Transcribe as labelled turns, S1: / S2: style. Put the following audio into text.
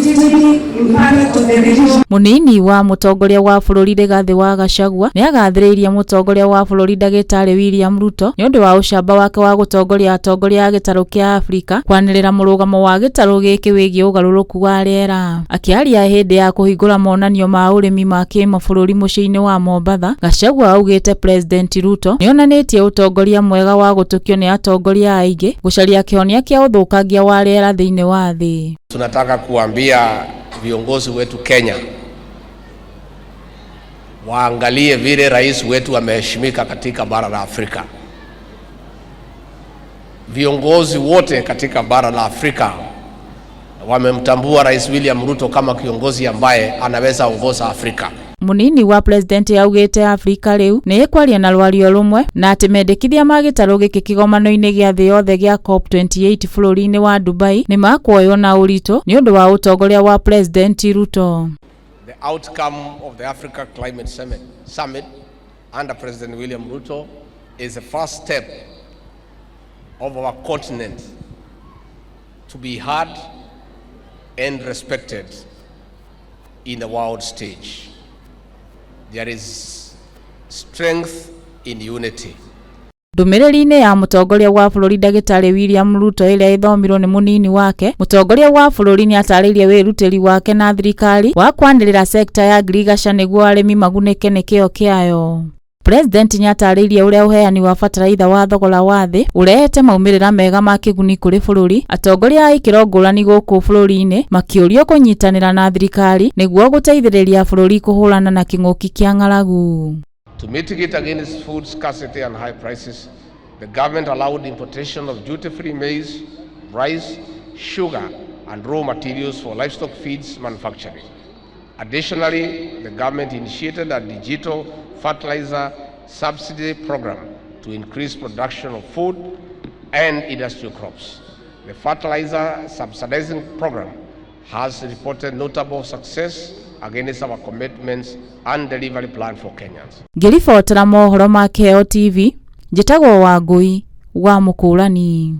S1: positively impact of the region.
S2: Munini wa mutongoria wa bururi Rigathi wa Gachagua niagathĩrĩirie mutongoria wa bururi ndagĩtarĩ William Ruto nĩ ũndũ wa ũcamba wake wa gũtongoria atongoria a gĩtarũ kĩa Afrika kwanĩrĩra mũrũgamo wa gĩtarũ gĩkĩ wĩgiĩ ũgarũrũku wa rĩera. Akĩaria hĩndĩ ya kũhingũra monanio ma ũrĩmi ma kĩmabũrũri mũciĩ-inĩ wa Mombatha, Gachagua augĩte President Ruto nĩonanĩtie ũtongoria mwega wa gũtũkio nĩ atongoria aingĩ gũcaria kĩhonia kĩa ũthũkangia wa rĩera thĩinĩ wa thĩ.
S3: Tunataka kuambia viongozi wetu Kenya waangalie vile rais wetu ameheshimika katika bara la Afrika. Viongozi wote katika bara la Afrika wamemtambua Rais William Ruto kama kiongozi ambaye anaweza ongoza Afrika.
S2: Munini wa president augĩte Afrika rĩu nĩ ĩkwaria na rwario rũmwe na atĩ mendekithia ma gĩtarũ gĩkĩ kĩgomano-inĩ gĩa thĩ yothe gĩa COP28 bũrũri-inĩ wa Dubai nĩ makuoywo na ũritũ nĩ ũndũ wa ũtongoria wa President Ruto.
S3: The outcome of the Africa Climate Summit under President William Ruto is the first step of our continent to be heard and respected in the world stage. There is strength in unity.
S2: Ndũmĩrĩri-inĩ ya mũtongoria wa bũrũri ndagĩtarĩ William Ruto ĩrĩa ĩthomirwo nĩ mũnini wake, mũtongoria wa bũrũri nĩatarĩirie wĩrutĩri wake na thirikari wa kwanĩrĩra sekta ya ngirigaca nĩguo arĩmi magunĩke nĩ kĩo kĩayo. President nĩatarĩirie ũrĩa ũheani wa bataraitha wa thogora wa thĩ ũrehete maumĩrĩra mega ma kĩguni kũrĩ bũrũri. Atongoria a ikĩro ngũrani gũkũ bũrũri-inĩ makĩũrio kũnyitanĩra na thirikari nĩguo gũteithĩrĩria bũrũri kũhũrana na kĩng'ũki kĩa ng'aragu.
S3: To mitigate against food scarcity and high prices, the government allowed importation of duty-free maize, rice, sugar, and raw materials for livestock feeds manufacturing. Additionally, the government initiated a digital fertilizer subsidy program to increase production of food and industrial crops. The fertilizer subsidizing program has reported notable success against our commitments and delivery plan for Kenyans.
S2: Ngĩribotera mohoro ma Kĩheo TV, njĩtagwo Wangũi wa Mũkũrani.